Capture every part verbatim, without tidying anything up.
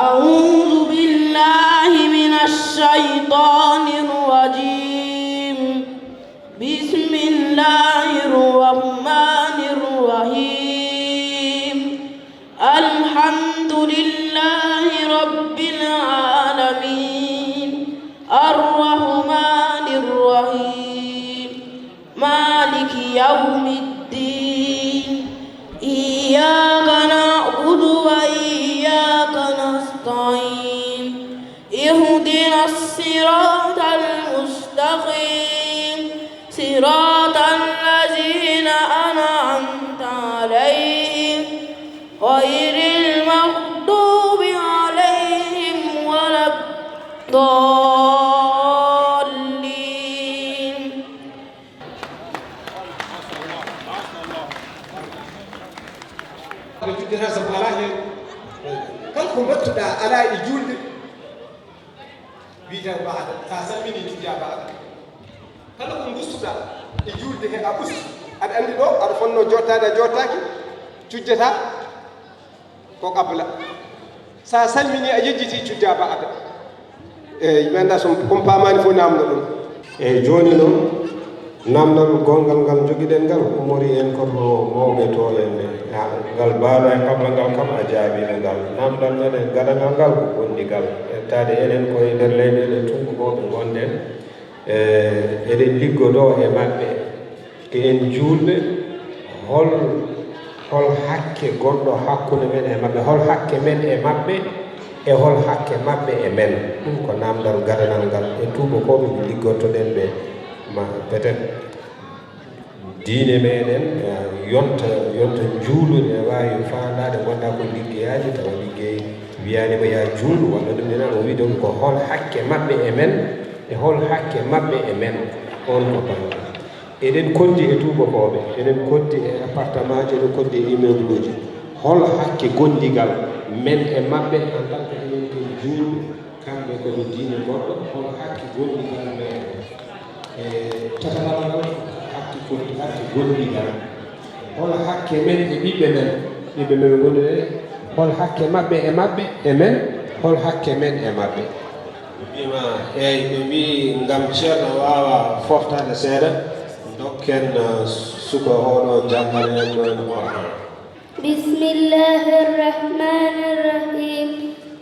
أعوذ بالله من الشيطان الرجيم. بسم الله الرحمن الرحيم. الحمد لله رب العالمين. الرحمن الرحيم. مالك يوم الدين. إياك نعبد وإياك نستعين. اهدنا الصراط المستقيم. صراط الذين أنعمت عليهم غير المغضوب عليهم ولا الضالين. Ɓe juddata sabu alaa heen. Kala ko mbattuɗaa alaa e juulde, wiyata baada. So a salminii, cujjaa baada. Kala ko ngustuɗaa e juulde he, a usti. Aɗa anndi ɗo aɗa fotnoo jooɗtaade, a jooɗtaaki, cujjataa ko qabla. So a salminii, a yejjitii, cujjaa baada. Eey, mi anndaa so on paamaani fof, naamndo ɗum. Eey, jooni noon, naamndal goongal ngal njogiɗen ngal, ummorii en koto mawɓe too en ɓe. Ngal baada e qabla ngal kam, a jaabiino ngal. Naamndal meɗen gadanal ngal ko gonndigal. Ƴettaade enen ko e nder leyɗeele tuubakooɓe ngonɗen, e eɗen liggotoo e maɓɓe. Ko en juulɓe, hol, hol hakke gonɗo hakkunde men e maɓɓe? Hol hakke men e maɓɓe? E hol hakke maɓɓe e men? Ɗum ko naamndal gadanal ngal. E tuubakooɓe, ɓe liggottoɗen ɓe, ma peut-être diine meɗen, eh, yonta, yonta njuulu, ene waawi faandaade, ngonɗaa ko liggeyaaji, tawa liggey wiyaani ma yaa juulu, walla ɗum ina o wiide ko hol hakke maɓɓe e men, e hol hakke maɓɓe e men, oon ko bannge. Eɗen kondi e tuubakooɓe, eɗen kondi e appartement ji, eɗen kondi e immeuble uji. Hol hakke gondigal men e maɓɓe en tant que enen ko juulɓe, kamɓe ko ɓe diine goɗɗo, hol hakke gondigal men e tataɓal ngal, hakke gondi-, hakke gondigal? Hol hakke men e ɓiɓɓe men, ɓiɓɓe men ɓe ngoni ɗe, hol hakke maɓɓe e maɓɓe e men, hol hakke men e maɓɓe? Ɓe mbiima, eey, ɓe mbii ngam ceerno waawa fooftaade seeɗa, ndokken, eh, suka oo ɗo janngana en ɗo en Qur'aan. بسم الله الرحمن الرحيم.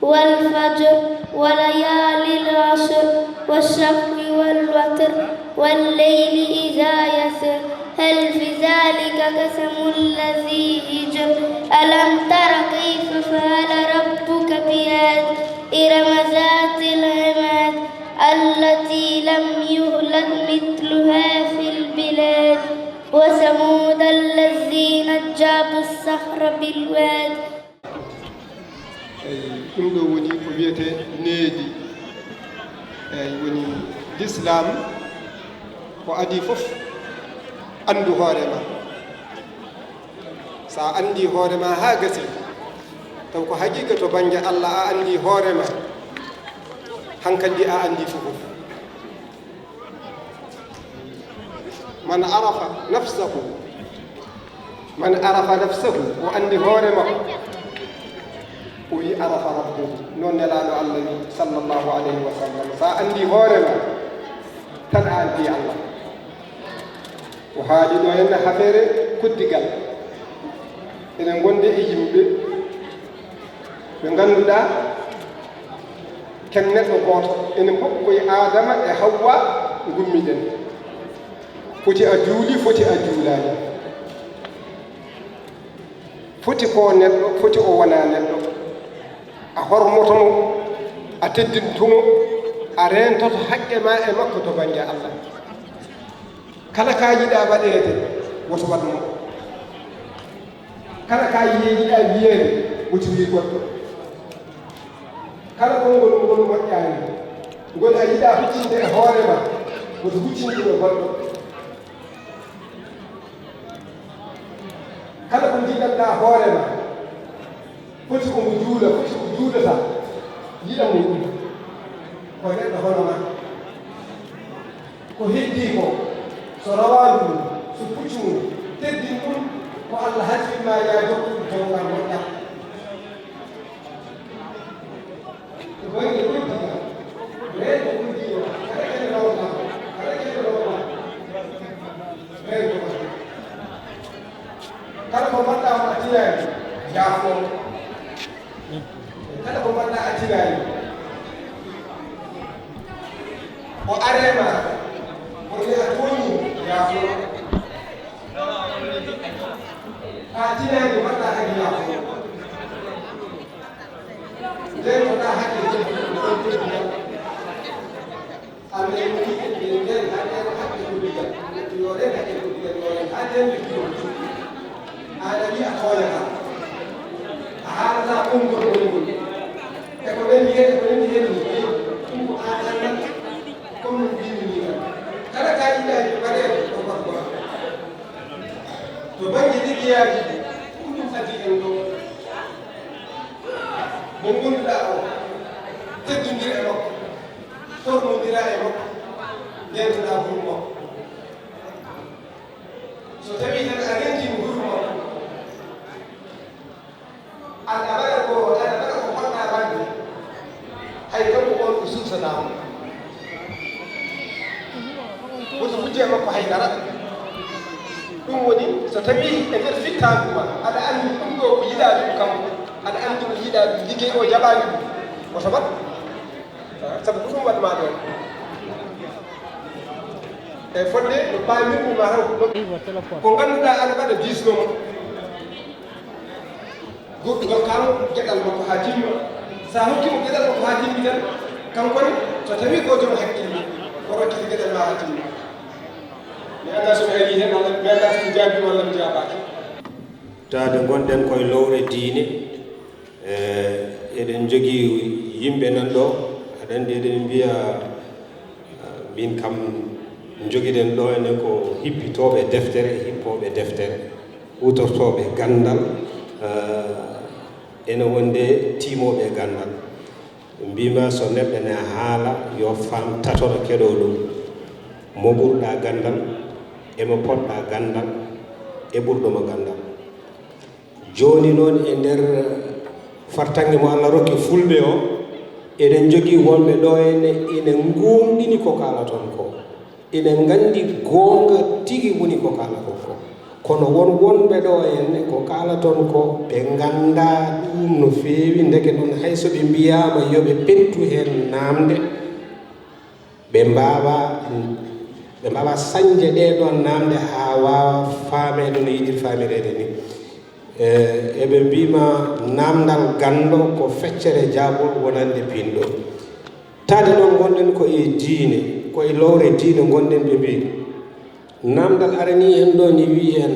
والفجر وليال عشر والشفع والوتر والليل إذا يسر هل في ذلك قسم لذي حجر ألم تر كيف فعل ربك بعاد إرم ذات العماد التي لم يخلق مثلها في البلاد وثمود الذين جابوا الصخر بالواد. Eyi, ɗum ɗo woni ko wiyetee needi. Eyi, woni Lislaam ko adii fof, anndu hoore ma. So a anndii hoore ma haa gasii, taw ko haqiiqa to bannge Allah a anndii hoore ma, hankandi a anndii fof fof. Man arafa nafsahu, man arafa nafsahu, o anndi hoore makko, o wi arafa rabbahu. Noon Nelaaɗo Allah wi, sallallahu alayhi wa sallam, so a anndi hoore ma tan, a anndi Allah. O haali ɗo henna hafeere koddigal. Ene ngonde e yimɓe ɓe ngannduɗaa ken neɗɗo gooto, enen fof koye Aadama e Hawwa ngummiɗen. Foti a juuli, foti a juulaani. Foti ko neɗɗo, foti o wonaa neɗɗo. A hormoto mo, a teddinto mo, a reentoto haqqe ma e makko to bannge Allah. Kala ka yiɗaa waɗeede, woto waɗ mo. Kala ka yiɗaa wiyeede, woto wi goɗɗo. Kala konngol ngol moƴƴaani, ngol a yiɗaa huccinde e hoore ma, woto huccinde e goɗɗo. Kala ko njiɗanɗaa hoore ma, foti omo juula, foti o juulata, yiɗa mo ɗum. Ko neɗɗo hono ma. Ko heddii ko, so rawaandu mum, so puccu mum, teddin ɗum, ko Allah halfin ma, yaa jokku ɗum jawkal moƴƴal. To bannge uddital, reenɗo uddiiɗo, kala kene rawata, kala kene rawata, reenɗo waɗa. Kala ko mbaɗɗaa mo a tinaani, yaafo. Kala ko mbaɗɗaa a tinaani, o aree ma, wonde a tooñii, yaafo. A tinaani, mbaɗɗaa kadi, yaafo. Nden ko ɗa hakke, Allah en wi'i en nden hakke ko hakke ko digal. Yo ren hakke ko digal, yo ren haa nden ɓe kiyo. Aan a wi'a a tooñataa. A haalataa konngol konngol. E ko nandi hen, e ko nandi hen ni, ɗum ko aan annata. Comme no mbimi ni tan. Kala ka yiɗaani waɗeede ko gorko. To bannge liggeyaji ɗi, ko ɗum addi en ɗo. Mo ngonnduɗaa o, teddondira e makko, hormondiraa e makko, ndeentoɗaa huru makko. So tawii tan a rentii mo huru makko, aɗa waɗa ko, aɗa waɗa ko poɗɗaa waɗde, hay kanko on o suusanaama. Woto hujje e makko hay dara. Ɗum woni, so tawii e nder fittaandu ma, aɗa anndi ɗum ɗo ko yiɗaa ɗum kanko, aɗa anndi ɗum yiɗaa ɗum, liggey o jaɓaani ɗum, woto waɗ. Sabu ko ɗum waɗ maa ɗoon. E fodde no paamirmi ma tan ko ɗum. Ko ngannduɗaa aɗa waɗa diisnoo mo. Goɗɗo rokkaama geɗal makko haa timma. So a hokkii mo geɗal makko haa timmi tan, kanko ne, so tawii ko joom hakkille, o rokkete geɗal maa haa timma. Mi anndaa so mi arii heen walla mi anndaa so mi jaabii walla mi jaabaaki. Taade ngonɗen koye lowre diine, e, eɗen njogii yimɓe nan ɗo, aɗa anndi eɗen mbiya, Min kam, njogiɗen ɗo ene ko hippitooɓe deftere, hippooɓe deftere, huutortooɓe ganndal, eh, ene wonde tiimooɓe ganndal. Mbima so neɗɗo ne haala, yo faam tato no keɗoo ɗum. Mo ɓurɗaa ganndal, e mo poɗɗaa ganndal, e ɓurɗo mo ganndal. Jooni noon, e nder fartaŋŋe mo Allah rokki Fulɓe o, eɗen njogii wonɓe ɗo ene, ene ngoonɗini ko kaalaton ko. Ene nganndi goonga tigi woni ko kaalaton ko. Kono won wonɓe ɗo ene, ko kaalaton ko, ɓe nganndaa ɗum no feewi, ndeke noon hay so ɓe mbiyaama yo ɓe pentu heen naamnde, Ɓe mbaawaa, ɓe mbaawaa sañde ɗee ɗoon naamnde haa waawa faameede no yiɗiri faamireede ni. E, eɓe mbiima naamndal ganndo ko feccere jaabol wonande pinɗo. Taade noon ngonɗen ko e diine, ko e lowre diine ngonɗen, ɓe mbii, Naamndal aranii en ɗo ni wiyi en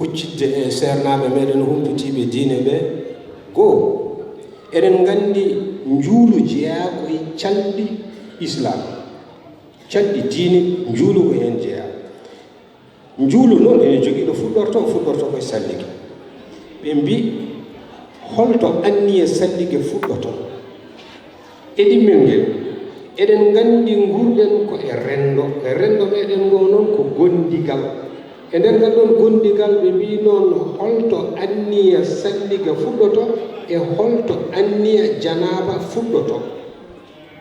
huccitde e seernaaɓe meeɗen humpitiiɓe diine ɓe. Goo, eɗen nganndi njuulu jeyaa ko e calɗi Islaam. Calɗi diine, njuulu ko heen jeyaa. Njuulu noon ene jogii ɗo fuɗɗortoo, o fuɗɗortoo ko e sallige. Ɓe mbii, Holto anniya sallige fuɗɗotoo? E ɗimmel ngel, eɗen nganndi nguurɗen ko e renndo. E renndo meeɗen ngoo noon ko gondigal. E nder ngal ɗoon gondigal, ɓe mbii noon, holto anniya sallige fuɗɗotoo e holto anniya janaaba fuɗɗotoo?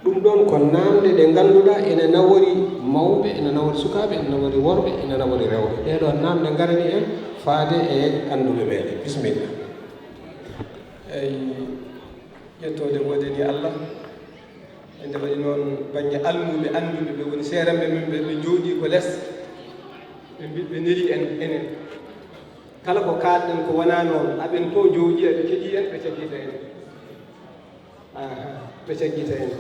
Ɗum ɗoon ko naamnde ɗe ngannduɗaa ene nawori mawɓe, ene nawori sukaaɓe, ene nawori worɓe, ene nawori rewɓe. Ɗee ɗoo naamnde ngarani en faade e annduɓe meeɗen. Bisimilla. Eyi, ƴettoode woodani Allah. Ende waɗi noon, bannge almuɓe annduɓe, ɓe woni seeranɓe men ɓe, ɓe njooɗii ko les. Ɓe mbi-, ɓe neli en, enen. Kala ko kaalɗen ko wonaa noon, aɓen to njooɗii, aɓe keɗii en, ɓe caggita en. Aha, ɓe caggita en.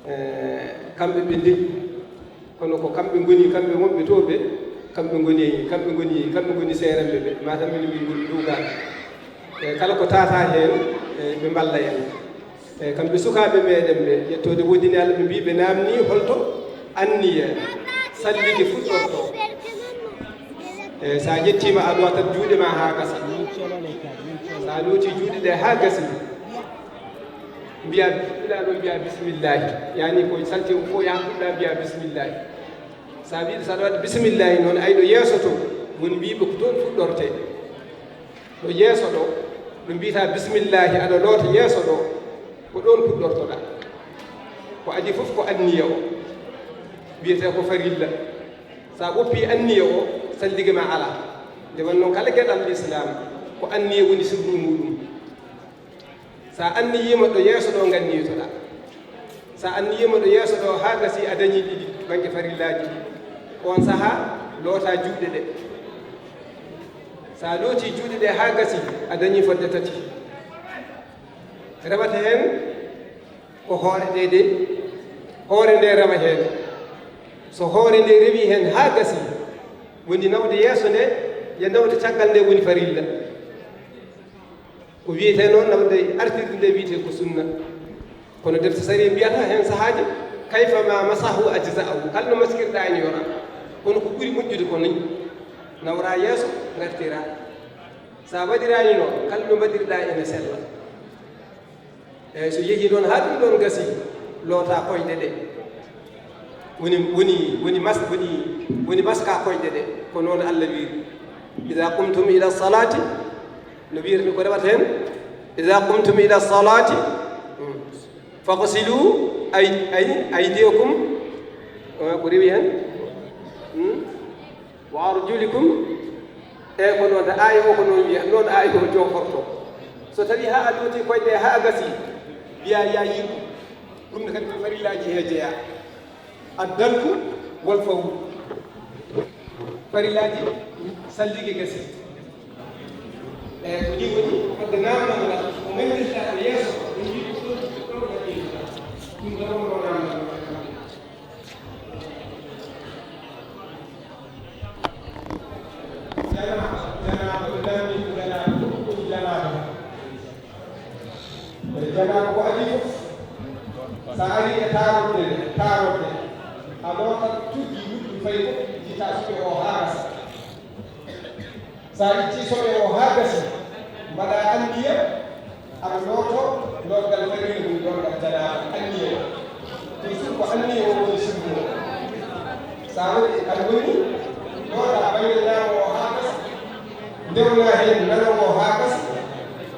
Eh, kamɓe ɓe ndeƴƴi. Kono ko kamɓe ngoni, kamɓe wonɓe to ɓe, kamɓe ngoni, kamɓe ngoni, kamɓe ngoni seeranɓe ɓe. Matam min min ngoni ɗowgaaɓe. E kala ko tata heen, e ɓe mballa en. E kamɓe sukaaɓe meeɗen ɓe, ƴettoode woodani Allah, ɓe mbii ɓe naamnii holto anniya sallige fuɗɗortoo. E so a ƴettiima, a ɗowatat juuɗe ma haa gasa. So a looti juuɗe ɗe haa gasi, mbiyaa, puɗɗaa ɗo mbiyaa bismillaahi. Yaani ko salte o fof yaha puɗɗaa mbiyaa bismillaahi. So a wiide so aɗa waɗa bismillaahi noon, ay ɗo yeeso to, woni mbiiɓe ko toon fuɗɗortee. Ɗo yeeso ɗo, ɗo mbiyataa bismillaahi, aɗa loota yeeso ɗo. Ko ɗoon puɗɗortoɗaa. Ko adii fof ko anniya o wiyetee ko farilla. So a ɓoppii anniya o, sallige ma alaa. Nde wonnoo kala geɗal Lislaam, ko anniya woni sirru muuɗum. So a anniyiima ɗo yeeso ɗo nganniytoɗaa. So a anniyiima ɗo yeeso ɗo haa gasii a dañii ɗiɗi bannge farillaaji ɗi. Oon sahaa lootaa juuɗe ɗe. So a lootii juuɗe ɗe haa gasii a dañii fodde tati. Rewata heen ko hoore nde de, hoore nde rewa heen. So hoore nde rewii heen haa gasii, woni nawde yeeso nde, yo nawde caggal nde woni farilla. Ko wiyetee noon nawde artirde nde wiyetee ko sunna. Kono defte sariya mbiyata heen sahaaji, kayfa ma masahu ajza'ahu. Kala no maskirɗaa ene yora. Kono ko ɓuri moƴƴude ko nii. Nawra yeeso, ngartira. So a waɗiraani noon, kala no mbaɗirɗaa ene sella. Eeyi, so yehii noon haa ɗum ɗoon gasii, lootaa koyɗe ɗe. Woni, woni, woni mas-, woni, woni maskaa koyɗe ɗe. Ko noon Allah wiiri. Idaa qumtum ila salaati, no wiirmi ko rewata heen. Idaa qumtum ila salaati, hmm, faghsilu ay-, ay-, aydiyakum, eh, ko rewi heen? Hmm? Wa arjulikum, e ko noon, aaya o ko noon wiya, noon aaya o jooforto. So tawii haa a looti koyɗe haa a gasii, mbiyaa yaa yiɗu. Ɗum ne kadi ko farillaaji he jeyaa. Addalku wal fawru. Farillaaji sallige gasii. E ko ɗi woni, fodde naamnal ngal, ko nganndirtaa ko yeeso, ko yiɗi ko ɗum, ɗum ɗo ɗum ɗo naamnal ngal. Janaaba, janaaba, ko dammi ko janaaba, ko ɗum janaaba. E janaaba ko adii fof. So a arii e taarorde, taarorde, a lootat tuggi wuddu fay ko jitta suɓe o haa gasa. So a ittii soɓe o haa gasi, mbaɗaa anniya, aɗa looto, lootgal farilla woni lootgal janaaba, anniya o. Toujours ko anniya o woni sirru o. So a waɗi, aɗa woni, lootaa bannge ñaamo o haa gasi, ndewnaa heen nano o haa gasi,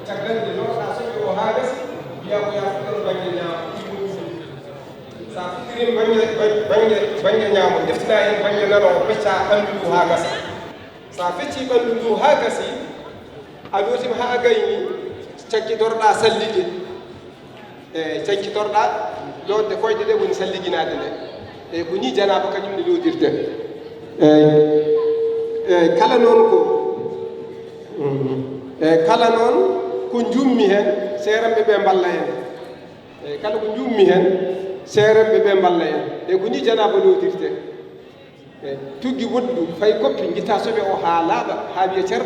caggal nde lootaa soɓe o haa gasi, mbiyaa ko yaa fuɗɗoro bannge ñaamo, ɗum woni ɗum. So a fuɗɗiriima bannge, bannge, bannge ñaamo, ndeftinaa heen bannge nano o, peccaa ɓanndu ndu haa gasa. So a feccii ɓanndu ndu haa gasi, a lootiima haa a gaynii, cakkitorɗaa sallige. E cakkitorɗaa lootde koyɗe ɗe woni salliginaade nde. E ko nii janaaba kañum ne lootirtee. E, e kala noon ko, e kala noon ko njuummi heen, seeranɓe ɓe mballa en. E kala ko njuummi heen, seeranɓe ɓe mballa en. E ko nii janaaba lootirtee. E tuggi wuddu, fay koppi, njitta soɓe o haa laaɓa, haa wiya cer.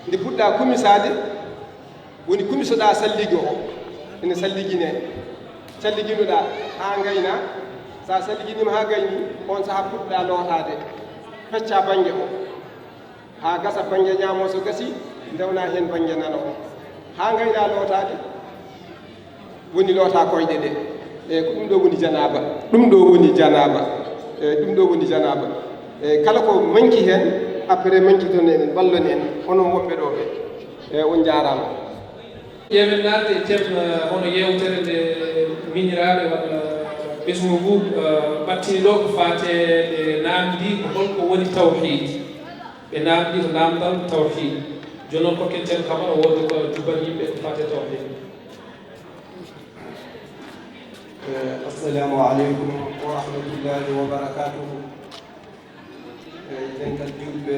Nde puɗɗaa kumisaade, woni kumisoɗaa sallige o, ene salliginee. Salliginoɗaa haa ngaynaa, so a salliginiima haa gaynii, oon sahaa puɗɗaa lootaade, peccaa bannge o. Haa gasa bannge ñaamo, so gasii, ndewnaa heen bannge nano o. Haa ngaynaa lootaade, woni lootaa koyɗe ɗe. E ko ɗum ɗo woni janaaba. Ɗum ɗo woni janaaba. E ɗum ɗo woni janaaba. E kala ko manki heen, après manki toon en, ballon en, onon woɓɓe ɗo ɓe. E on njaaraama. Ƴeewen naatde e thème, eh, hono yeewtere nde miñiraaɓe walla ɓesngu ngu, eh, ɓattini ɗo ko faate e naamndi ko holko woni tawhiid. Ɓe naamndi ko naamndal tawhiid. Jooni noon kokken ceerno Kamara wonde ko jubban yimɓe ko faate tawhiid. Eh, assalamu aleykum wa rahmatullahi wa barakatuhu. Eh, dental julɓe,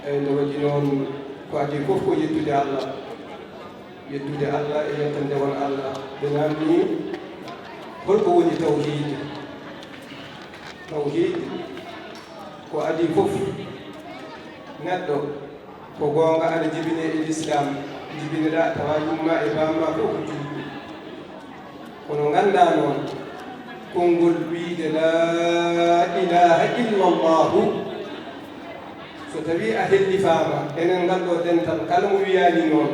eh, nde waɗi noon ko adii fof ko yettude Allah. Yettude Allah e yettande on Allah. Ɓe naamni holko woni tawhiid. Tawhiid ko adii fof neɗɗo. Ko goonga, aɗa jibinee e Lislaam, jibinoɗaa tawa yumma e bamma fof ko juulɓe. Kono nganndaa noon, konngol wiyde laa ilaaha illa Allaahu, so tawii a hellifaama, enen ngal ɗo dental, kala mo wiyaani noon,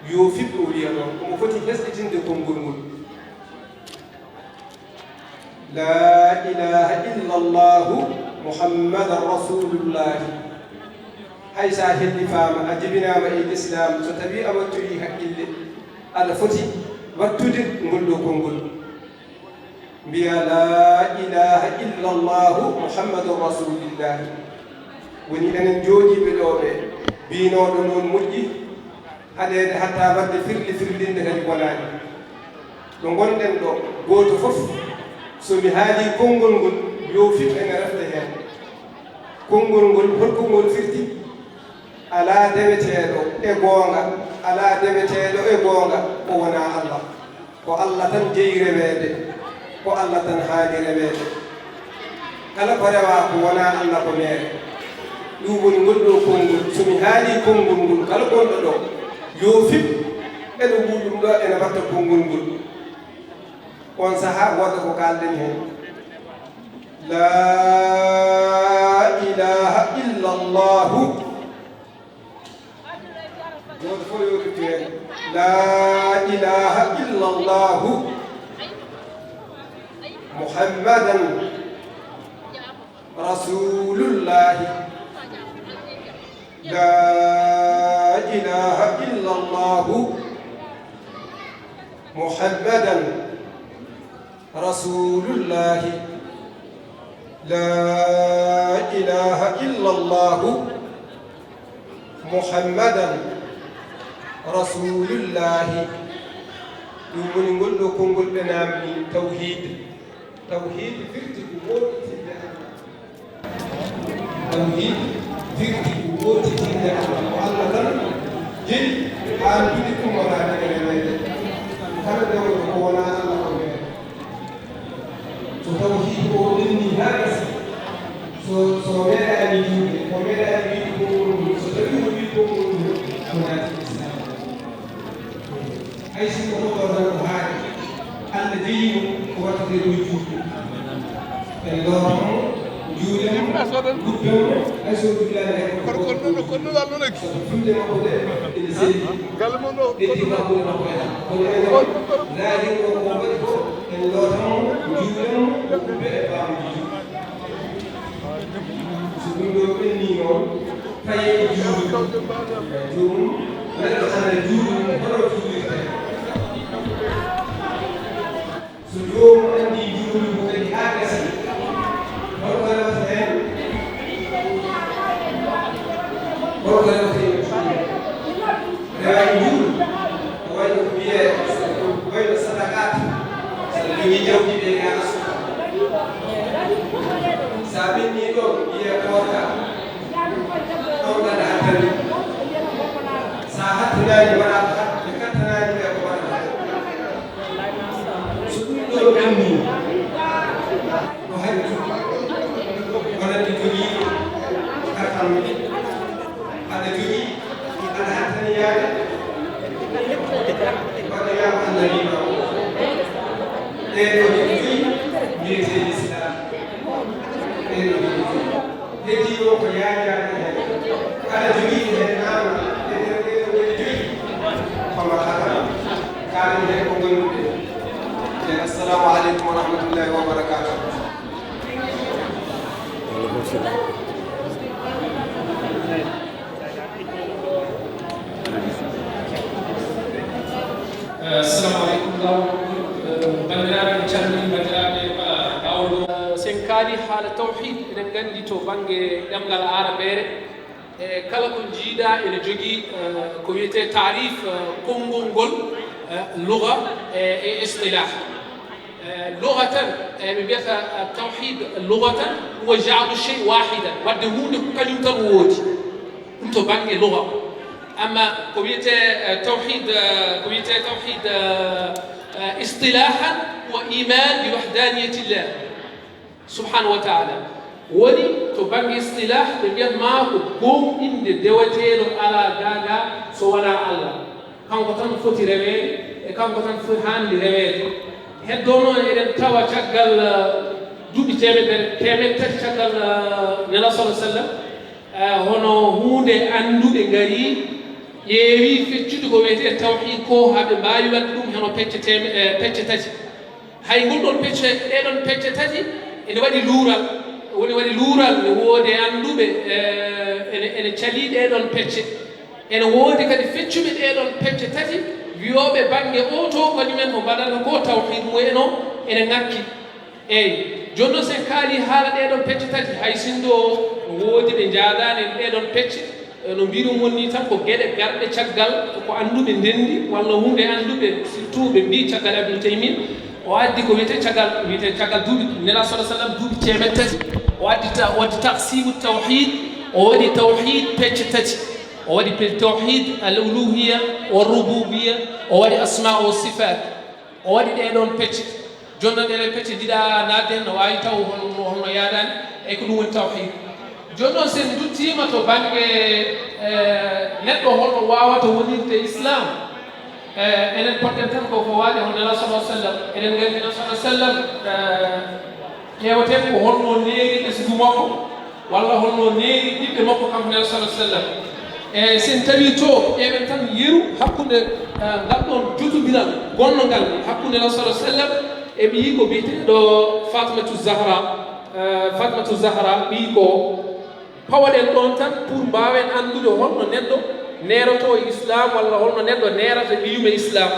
yo fiɓ o wiya noon, omo foti hesɗitinde konngol ngol. Laa ilaaha illa Allaahu Muhammadan Rasuulullaahi. Hay so a hellifaama, a jibinaama e Lislaam, so tawii a wattorii hakkille, aɗa foti wattude ngol ɗoo konngol, mbiya, "Laa ilaaha illallahu Muhammadun Rasuulullaahi." Woni enen jooɗiiɓe ɗoo ɓe, biynooɗo noon moƴƴi, haɗeede hatta waɗde firli firlinde kadi bonaani. Ɗo ngonɗen ɗoo, gooto fof, so mi haalii konngol ngol, yo fiɓ ene refde heen. Konngol ngol, hol ko ngol firti? Alaa deweteeɗo e goonga, alaa deweteeɗo e goonga ko wonaa Allah. Ko Allah tan jeyi reweede, ko Allah tan haani reweede. Kala ko rewaa ko wonaa Allah ko meere. Ɗum woni ngol ɗoo konngol, so mi haalii konngol ngol, kala gonɗo ɗo, yo fiɓ, ene wuuɗum ɗo, ene watta konngol ngol. On sahaa, wooda ko kaalɗen heen. Laa ilaaha illallahu. Gooto fof yo ruttu heen. Laa ilaaha illallahu. Muhammadan Rasuulullaahi. Laa ilaaha illallahu. Muhammadan Rasuulullaahi. Laa ilaaha illallahu. Muhammadan Rasuulullaahi. Ɗum woni ngol ɗoo konngol ɓe naamni tawhiid. Tawhiid firti ko woɗɗitinde Allah. Tawhiid firti ko woɗɗitinde Allah. Ko Allah tan jeyi, haandude ummoraade e reweede. Kala dewɗo ko wonaa Allah ko reweede. So tawhiid o ɓenni haa gasi, so, so meeɗaani juulde, o meeɗaani wiide konngol ngol, so tawii o wii konngol ngol, o naati Islaam. Hay sinno ko ɗo tan ko haade, Allah jeyi mo ko waɗtetee ɗo juulde. En lootan mo, njuuren mo, guppen mo, hay so o juulaani hay ko. Kono, kono, kono, kono, kono, kono, sabu fulde makko nde ene selli. Galle mon ɗo, ɓe kono, ɗiɗi makko ɗo koye. Kono en ɗo, laahir o ko waɗi ko, en lootan mo, njuuren mo, guppe e baamuji juulde. So ɗum ɗo ɓenni noon, faye e juulde. Joomum, neɗɗo hannde juulde mum, hono juulirte. So joomum anndii juulde mum kadi haa gasi, hol ko rewata heen? Hol ko rewata heen? Rewaani juulde. Ko wayi no ko wiyee, ko wayi no sadaqaat. So a jogii jawdi, ɓe yaa a suka. So a ɓennii ɗoon, wiyee koorka. Ɗoon aɗa hattani. So a hattanaani, waɗaa ko hat-, ɓe kattanaani ɓe ko waɗata. So ɗum ɗoon ɓennii, ko hajju, walla ɓe jogii kartal, aɗa jogii, aɗa hattani yaade, waɗa yaa ko Allah wiima. Ɗee ɗoo ɗe joyi mbiyetee Lislaam. Ɗee ɗoo ɗe joyi. Heddi o ko yaajaani heen. Kala jogiiɗo heen naamna e nder ɗee ɗoo woni joyi. Fama haɗa kaalen heen ko ngannduɗen. Nden, assalamu aleykum wa rahmatullahi wa barakatuh. Assalamu aleykum, laawol, eh, banndiraaɓe, en calminii banndiraaɓe, eh, laawol ngol. Eh, so en kaalii haala tawhiid, eɗen nganndi to bannge ɗemngal aarabeere, e kala ko njiiɗaa ene jogii, eh, ko wiyetee taarif, eh, konngol ngol, eh, luga, eh, e istilaah. Eh, lughatan, eh, ɓe mbiyata, eh, tawhid lughatan, huwa ja'lu shay wahidan, waɗde huunde ko kañum tan woodi. Ɗum to bannge lugha. Amma ko wiyetee, eh, tawhid, eh, ko wiyetee tawhid, eh, eh, istilahan, huwa iman bi wahdaniyatillah subhanahu wa ta'ala. Woni to bannge istilah, ɓe mbiyat maa ko gomɗinde deweteeɗo alaa gaagaa so wonaa Allah. Kanko tan foti reweede, e kanko tan foti haandi reweede. Heddo noon, eɗen tawa caggal, eh, duuɓi teemedere, teemedde tati caggal, eh, Nela sallallahu alaihi wasallam, eh, hono huunde annduɓe ngarii, ƴeewi feccude ko wiyetee tawhiid ko, haa ɓe mbaawi waɗde ɗum hono pecce teeme-, eh, pecce tati. Hay ngol ɗon pecce, ɗee ɗon pecce tati, ene waɗi luural, woni waɗi luural, ne woodi e annduɓe, eh, ene, ene calii ɗee ɗon pecce. Ene woodi kadi feccuɓe ɗee ɗon pecce tati, Wiyooɓe bannge oo to, kañumen ko mbaɗata ko tawhiid mumen o ene ŋakki. Eey, jooni noon, so en kaalii haala ɗee ɗoon pecce tati, hay sinno no woodi ɓe njaadaani e ɗee ɗoon pecce, e no mbiirum woni nii tan, ko geɗe garɗe caggal, ko annduɓe ndenndi, walla huunde annduɓe, surtout ɓe mbii caggal Ibnu Taymiya, o addi ko wiyetee caggal, wiyetee caggal duuɓi, Nelaaɗo sallallaahu alayhi wa sallam, duuɓi teemedde tati, o addi ta-, o waɗi taqsiimu tawhiid, o waɗi tawhiid pecce tati, o waɗi pe-, tawhiid al uluhiyya, wa rububiyya, o waɗi asmaa wa sifaat. O waɗi ɗee ɗoon pecce. Jooni noon, ɗee ɗoon pecce njiɗaa naatde heen, no waawi taw hono, hono yaadaani, e ko ɗum woni tawhiid. Jooni noon, so en nduttiima to bannge, eh, neɗɗo holno waawata wonirde Islaam, eh, enen potɗen tan ko, ko waade hono Nelaaɗo sallallaahu alayhi wa sallam. Eɗen nganndi Nelaaɗo sallallaahu alayhi wa sallam, eh, ƴeeweten ko holno neeri ɓesngu makko, walla holno neeri ɓiɓɓe makko, kanko Nelaaɗo sallallaahu alayhi wa sallam. E so en tawii to, ƴeewen tan yeru hakkunde, eh, ngal ɗoon jotondiral gonngal hakkunde Nelaaɗo sallallaahu alayhi wa sallam e ɓiyiiko biyeteeɗo Fatimatu Zahra, eh, Fatimatu Zahra, ɓiyiiko. Pawaɗen ɗoon tan pour mbaawen anndude holno neɗɗo neerotoo e Islaam, walla holno neɗɗo neerata ɓiyum e Islaam.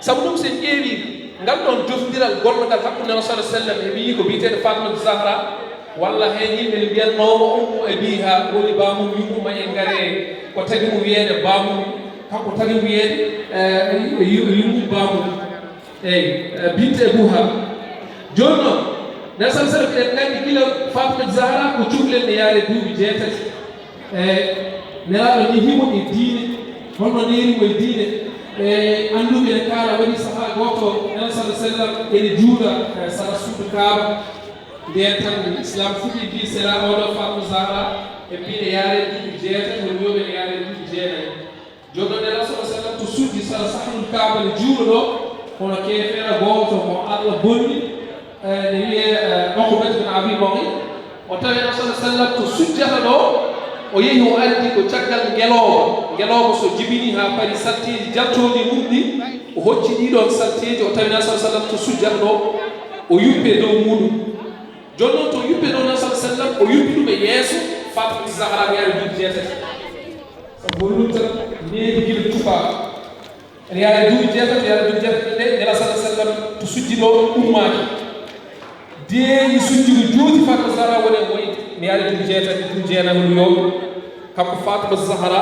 Sabu ɗum, so en ƴeewii ngal ɗoon jotondiral gonngal hakkunde Nelaaɗo sallallaahu alayhi wa sallam e ɓiyiiko biyeteeɗo Fatimatu Zahra, walla heen yimɓe ne mbiyatnoo mo Ummu Abiha, woni baamum yummum, en ngare ko tagi mo wiyeede baamum, kanko tagi mo wiyeede, eh, yu-, yummum baamum. Eey, eh, bint Abuha. Jooni noon, Nelaaɗo sallallaahu alayhi wa sallam, eɗen nganndi gila Fatimatu Zahra ko cukalel ne yaare duuɓi jeetati. E Nelaaɗo njehii mo e diine, holno neeri mo e diine. E annduɓe ene kaala, waɗi sahaa gooto, Nelaaɗo sallallaahu alayhi wa sallam ene juula, e sara suudu Kaaba. Ndeen tan Islaam fuɗɗii, mbii sera oɗo Fatima Zahra, e mbii ne yaare duuɓi jeetati, woni wiyooɓe ne yaare duuɓi jeenayi. Jooni noon, Nelaaɗo sallallaahu alayhi wa sallam to sujji sara sahnul Kaaba ne juula ɗo, kono keefeero gooto mo Allah bonni, eh, ne wiyee, eh, Uqbatu bin Abi Mu'ayt. O tawi Nelaaɗo sallallaahu alayhi wa sallam to sujjata ɗo, o yehi o addi ko caggal ngelooba. Ngelooba so jibinii haa parii salteeji jaltooɗi mum ɗi, o hocci ɗii ɗoon salteeji, o tawi Nelaaɗo sallallaahu alayhi wa sallam to sujjata ɗo, o yuppii dow muuɗum. Jooni noon, to yuppii ɗo Nelaaɗo sallallaahu alayhi wa sallam, o yuppi ɗum e yeeso Fatimatu Zahra, yaare duuɓi jeetati. Sabu o luttata needi gila tubaaño. Ene yaare duuɓi jeetati, yaare duuɓi jeetati ɗe, Nelaaɗo sallallaahu alayhi wa sallam to sujji ɗo ummaaki. Deeƴi sujjudu juuti Fatima Zahra woni e woyde. Ene yaare duuɓi jeetati, duuɓi jeenayi woni yooɓi. Kanko Fatima Zahra,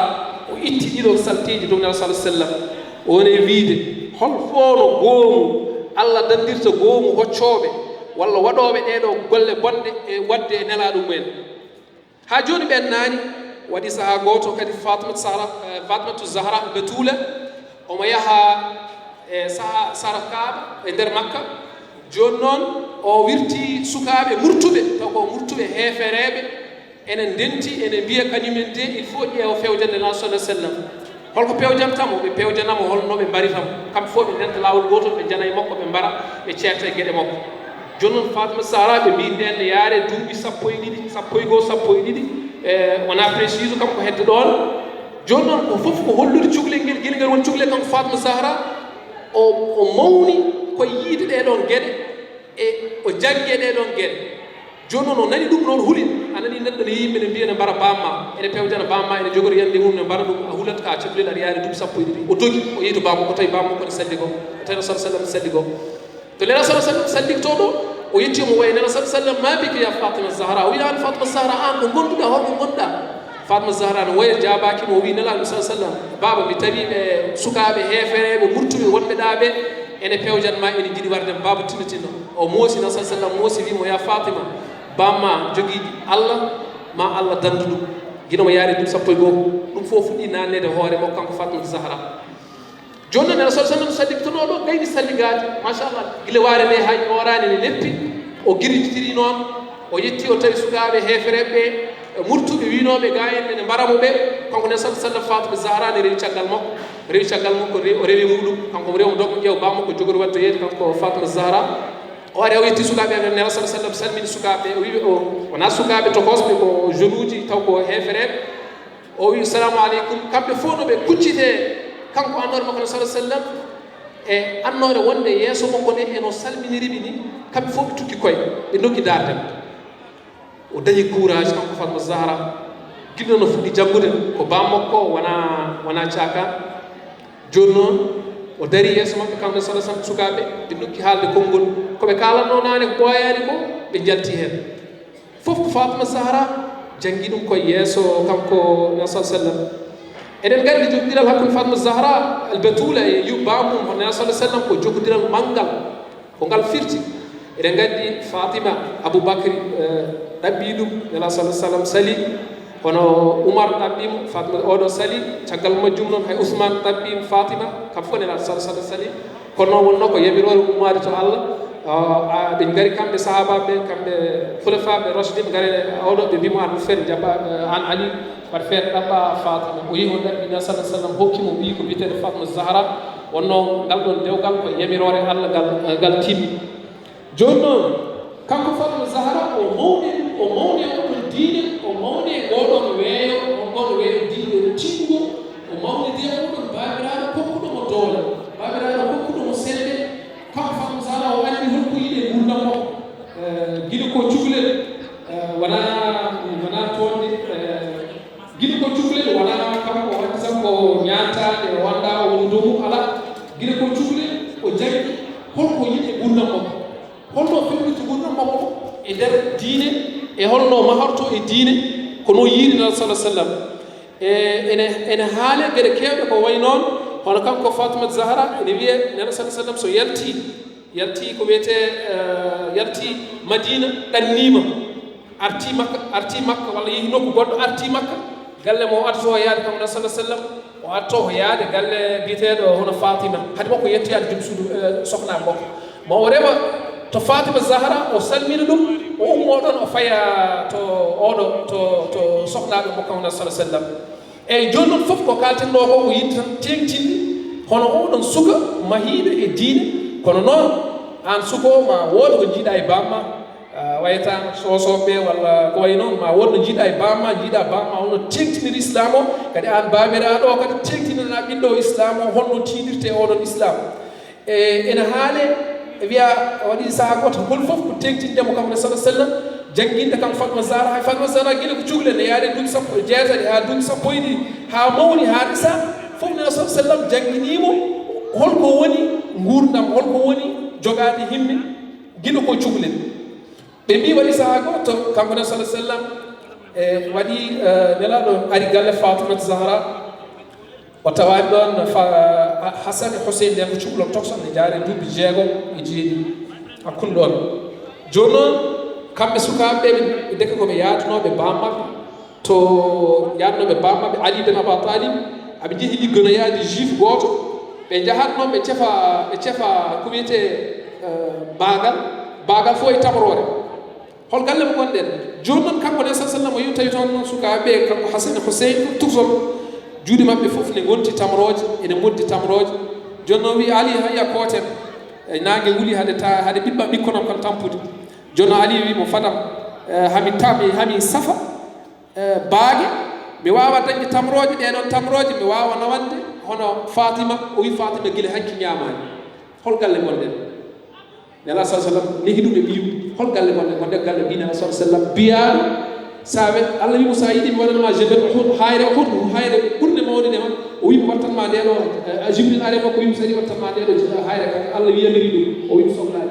o itti ɗii ɗoon salteeji dow Nelaaɗo sallallaahu alayhi wa sallam. O woni e wiyde, hol foono goomu Allah danndirta goomu hoccooɓe, walla waɗooɓe ɗee ɗoo golle bonɗe e waɗde e Nelaaɗo mumen? Haa jooni ɓennaani, waɗi sahaa gooto kadi Fatimatu Zahra, eh, Fatimatu Zahra Batuula, omo yaha e saha-, sara Kaaba e nder Makka. Jooni noon, o wirti sukaaɓe murtuɓe, taw ko murtuɓe heefereeɓe, ene ndenti, ene mbiya kañumen de, il faut ƴeewa fewjande Nelaaɗo sallallaahu alayhi wa sallam. Holko pewjanta mo? Ɓe pewjana mo holno ɓe mbarita mo. Kamɓe fof ɓe ndenta laawol gootol, ɓe njana e makko, ɓe mbara, ɓe ceerta e geɗe makko. Jooni noon, Fatima Zahra, ɓe mbii ndeen ne yaare duuɓi sappo e ɗiɗi, sappo e goo, sappo e ɗiɗi, e wonaa précise kam ko hedde ɗoon. Jooni noon, ko fof ko hollude cukalel ngel, gila ngel woni cukalel kanko Fatima Zahra, o, o mawni ko e yiyde ɗee ɗoon geɗe, e o janngi e ɗee ɗoon geɗe. Jooni noon, o nani ɗum noon, huli. A nanii neɗɗo ne yimɓe ne mbiya ne mbara bamma, ene pewjana bamma, ene jogori yande mum, ne mbara ɗum, a hulat ka cukalel, aɗa yaari duuɓi sappo e ɗiɗi. O dogi, o yehi to bammakko, o tawi bammakko ne salli goo, o tawi Nelaaɗo sallallaahu alayhi wa sallam salli goo. To Nelaaɗo sallallaahu alayhi wa sallam salli to ɗo, o yetti mo, o wiyi, Nelaaɗo sallallaahu alayhi wa sallam, "Ma biki ya Fatima Zahra?" O wiyi, "Aan Fatima Zahra, aan ko ngonduɗaa, holko ngonduɗaa?" Fatima Zahra no woya jaabaaki mo, o wiyi, Nelaaɗo sallallaahu alayhi wa sallam, "Baaba, mi tawi ɓe sukaaɓe heefereeɓe, murtuɓe, wonɓe ɗaa ɓe, ene pewjan ma, ene njiɗi warde ma, baaba, tinno, tinno." O moosi, Nelaaɗo sallallaahu alayhi wa sallam moosi, wii mo, "Ya Fatima, bamma jogii Allah, ma Allah danndu ɗum." Gila mo yaari duuɓi sappo e goo, ɗum fof fuɗɗii naatneede hoore makko, kanko Fatima Zahra. Jooni noon, Nelaaɗo sallallaahu alayhi wa sallam sallitonooɗo, gayni salligaade, machallah, gila waare nde haa ƴooraani ne leppi, o girjitiri noon, o yetti, o tawi sukaaɓe heefereeɓe ɓe, e murtuɓe wiynooɓe ga en ene mbara mo ɓe, kanko Nelaaɗo sallallaahu alayhi wa sallam, Fatima Zahra ne rewi caggal makko, rewi caggal makko, re-, o rewi muuɗum, kanko o rewi mo dogo, ƴeew bammakko jogori waɗde yeeyde kanko Fatima Zahra. O ari, o yetti sukaaɓe ɓe, Nelaaɗo sallallaahu alayhi wa sallam salmini sukaaɓe ɓe, o wiɓe o, wonaa sukaaɓe tokosɓe, ko jeunes uji, taw ko heefereeɓe. O wi, "Salaamu aleykum." Kamɓe fof no ɓe kuccitee, kanko annoore makko, sallallaahu alayhi wa sallam, e annoore wonde yeeso makko nde, e no salminiri ɓe ni, kamɓe fof ɓe tukki koye, ɓe ndokki daarde mo. O dañi courage, kanko Fatma Zahra, gila no fuɗɗi janngude, ko bammakko, wonaa, wonaa caakaan. Jooni noon, O dari yeeso maɓɓe, kamɓe sala sam sukaaɓe, ɓe ndokki haalde konngol. Ko ɓe kaalatnoo naane ko ɓooyaani ko, ɓe njalti heen. Fof ko Fatima Zahra janngi ɗum koye yeeso kanko Nela sala sallam. Eɗen nganndi jokkodiral hakkunde Fatima Zahra al Batula e yu baamum, hono Nela sala sallam, ko jokkodiral manngal. Ko ngal firti, eɗen nganndi Fatima Abou Bakri, eh, ɗaɓɓi ɗum, Nela sala sallam sali. Kono Umar ɗaɓɓiima Fatima, oɗo sali. Caggal majjum noon, hay Usman ɗaɓɓiima Fatima, kam fof Nela sala sallam sali. Kono noon wonnoo ko yamiroore ummaade to Allah. Ah, ah, ɓe ngari kamɓe sahaabaaɓe, kamɓe khulafaaɓe rashidin, ngari oɗo, ɓe mbiima an Hussein, jaɓa, eh, an Ali, waɗ feere ɗaɓɓa Fatima. O yehi o ɗaɓɓi Nela sala sallam, hokki mo ɓiy ko biyeteeɗo Fatima Zahra. Wonnoo ngal ɗoon dewgal ko yamiroore Allah ngal, eh, ngal timmi. Jooni noon, kanko Fatima Zahra, o mawni, o mawni e oɗon diine, o mawni e ngoɗon weeyo, o ngoɗon weeyo diine tiiɗngo, o mawnidi e oɗon baabiraaɗo kokkuɗo mo doole, baabiraaɗo kokkuɗo mo selde. Kanko Fatima Zahra, o anndi holko yiɗi e nguurndam makko. Eh, gila ko cukalel, eh, wonaa, wonaa toonde, eh, gila ko cukalel, wonaa kanko o waɗi tan ko ñaantaade, o anndaa o woni dow mum, alaa. Gila ko cukalel, o janngi holko yiɗi e nguurndam makko. Holno fewnditi nguurndam makko e nder diine, e holno mahorto e diine, ko noon yiiri Nela sala sallam. E, ene, ene haale geɗe keewɗe ko wayi noon, hono kanko Fatima Zahra, ene wiyee Nela sala sallam so yalti, yalti ko wiyetee, eh, yalti Madina, ɗanniima, arti Makka, arti Makka, walla yehi nokku goɗɗo, arti Makka, galle mo o adotoo yaade kanko Nela sala sallam, o adotoo ko yaade galle biyeteeɗo hono Fatima. Hade makko yettoyaade joom suudu, eh, sohna makko. Ma o rewa to Fatima Zahra, o salmina ɗum, o ummoo ɗoon, o faya to oɗo, to, to sohnaaɓe makko kanko Nela sala sallam. Eyi, jooni noon fof ko kaalten ɗo ko, ko yiɗde tan teeŋtinde hono oɗon suka mahiiɗo e diine. Kono noon, aan suka o, ma wood ko njiiɗa e baamma, ah, wayata soosooɓe walla ko wayi noon, ma wood no njiiɗa e baamma, njiiɗa baamma holno teeŋtiniri Islaam o, kadi aan baabiraaɗo o kadi teeŋtinana ɓiɗɗo o Islaam o, holno tiiɗirte oɗon Islaam. E, ene haale, e wiya, waɗi sahaa gooto, ngol fof ko teeŋtinde mo kanko Nela sala sallam, jannginde kanko Fatima Zahra. Hay Fatima Zahra gila ko cukalel, ne yaade duuɓi sappo e jeetati haa duuɓi sappo e ɗiɗi, haa mawni, haa resa, fof Nela sala sallam jannginii mo holko woni nguurndam, holko woni jogaade himme gila ko cukalel. Ɓe mbii waɗi sahaa gooto, kanko Nela sala sallam, e, waɗi, eh, Nelaaɗo ari galle Fatimata Zahra, o tawaani ɗoon fa-, Hasan e Huseyn, nden ko cukalon tokosoo, ne jaari duuɓi jeegom e jeeɗiɗi hakkunde ɗoon. Jooni noon, kamɓe sukaaɓe ɓe, ɓe ndeke ko ɓe yaadunooɓe baam maɓɓe, to yaadunooɓe baam maɓɓe Ali ben Aba Talib, aɓe njehi ligganoyaade juif gooto, ɓe njahat noon ɓe cefa, ɓe cefa ko wiyetee, eh, baagal, baagal fof e tamroore. Hol galle mo ngonɗen? Jooni noon, kanko Nela sala sallam o yehi, tawi toon noon sukaaɓe, kanko Hasan e Huseyn, fof tokosoo, juuɗe maɓɓe fof ne ngonti tamrooje, ene moddi tamrooje. Jooni noon wii Ali, "Hayya, kooten." E naange wuli hade ta-, hade ɓiɓɓa ɓikkonam kam tampude. Jooni noon Ali wii mo, "Fadam, eh, hami tami, hami safa, eh, baage, mi waawa dañde tamrooje, ɗee ɗoon tamrooje, mi waawa nawande hono Fatima." O wii, "Fatima gila hanki ñaamaani." Hol galle ngonɗen? Nela sala sallam negi ɗum e ɓiyum. Hol galle ngonɗen? Ngonɗen galle mbii Nela sala sallam biyaaɗo, sa we-, Allah wii mo, "Sa yiɗi mi waɗan ma jebel Uhud, hayre Uhud, hayre ɓurnde mawnude ma." O wii, "Mi wattan ma ndee ɗoo." Eh, Jibril ari makko wii mo, "Sa yiɗi wattan ma ndee ɗoo, eh, hayre." Kadi Allah wiyandiri ɗum. O wii, "Mi sohlaali."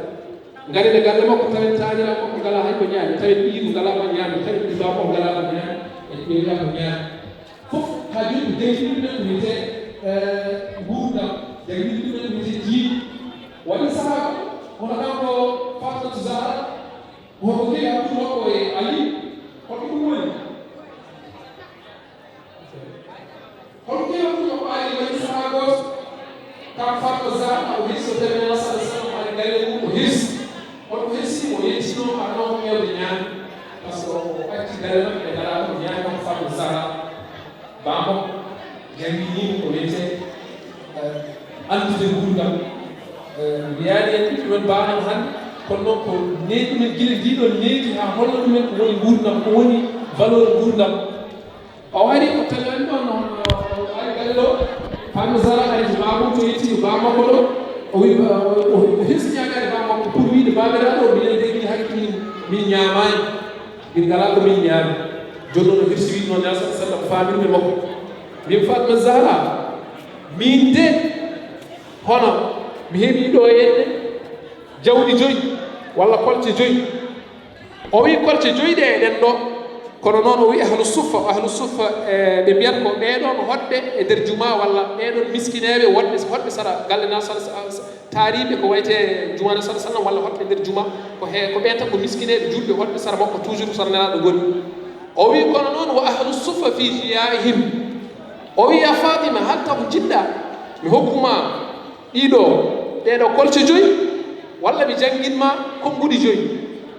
Ngari nde galle makko, tawen taaniraaɓe makko ngalaa hay ko ñaami, tawen ɓiyiiko ngalaa ko ñaami, tawen ɓiy baaba makko ngalaa ko ñaami, e ɓiy ko ñaami. Fof haa jooni ko jangini ɗum en ko wiyetee, eh, nguurndam, jangini ɗum en ko wiyetee diine. Waɗi sahaa ko, hono kanko Fatimata Zahra, ko holko kewi hakkunde makko e Ali, holko ɗum woni? Holko kewi hakkunde makko e Ali? Waɗi sahaa gooto, kanko Fatimata Zahra, o hirsi, o tawi Nela sala sallam ari galle mum, o hirsi. Holko hirsi mo? O yettiino, arno ko ƴeewde ñaami. Par ce que o acci galle maɓɓe, ɓe ngalaa ko ñaami, kanko Fatimata Zahra. Baam makko jannginii mo ko wiyetee, eh, anndude nguurndam. Eh, mbiyaani en ɓiɓɓe men mbaawan hannde, kono noon ko neeɗi ɗum en gila ndii ɗoon needi haa holla ɗum en ko woni nguurndam, ko woni valeur nguurndam. O ari, o tawi en ɗoon, o, o ari galle ɗo, Fatimata Zahra ari to baabum to, yetti to baam makko ɗo, o wi, o, o, o hirsi ñaagaade baam makko pour wiyde, "Baabiraaɗo, minen de gila hanki min, min ñaamaani." Min ngalaa ko min ñaami. Jooni noon o hirsi wiide noon, Nela sala sallam faamirɓe makko. Min Fatima Zahra, min de, Hono mi heɓii ɗo e jawdi joyi walla kolce joyi. O wi'i kolce joyi ɗe eɗen ɗo. Kono noon o wi'i ahlu suffa, ahlu suffa, e, ɓe mbiyata ko ɓee ɗoon hoɗɓe e nder juma walla ɓee ɗoon miskineeɓe wonɓe, hoɗɓe sara galle na sara, sara, taariiɓe ko wayte juma na sara sallam walla hoɗɓe nder juma. Ko he, ko ɓeen tan ko miskineeɓe julɓe hoɗɓe sara makko toujours sara nelaaɗo ngoni. O wi'i kono noon wa ahlu suffa fi jiyaihim. O wi'i ya Fatima hal taw njiɗɗa mi hokku ma ɗiɗo, ɗeɗo kolce joyi, walla mi janngin ma konnguɗi joyi.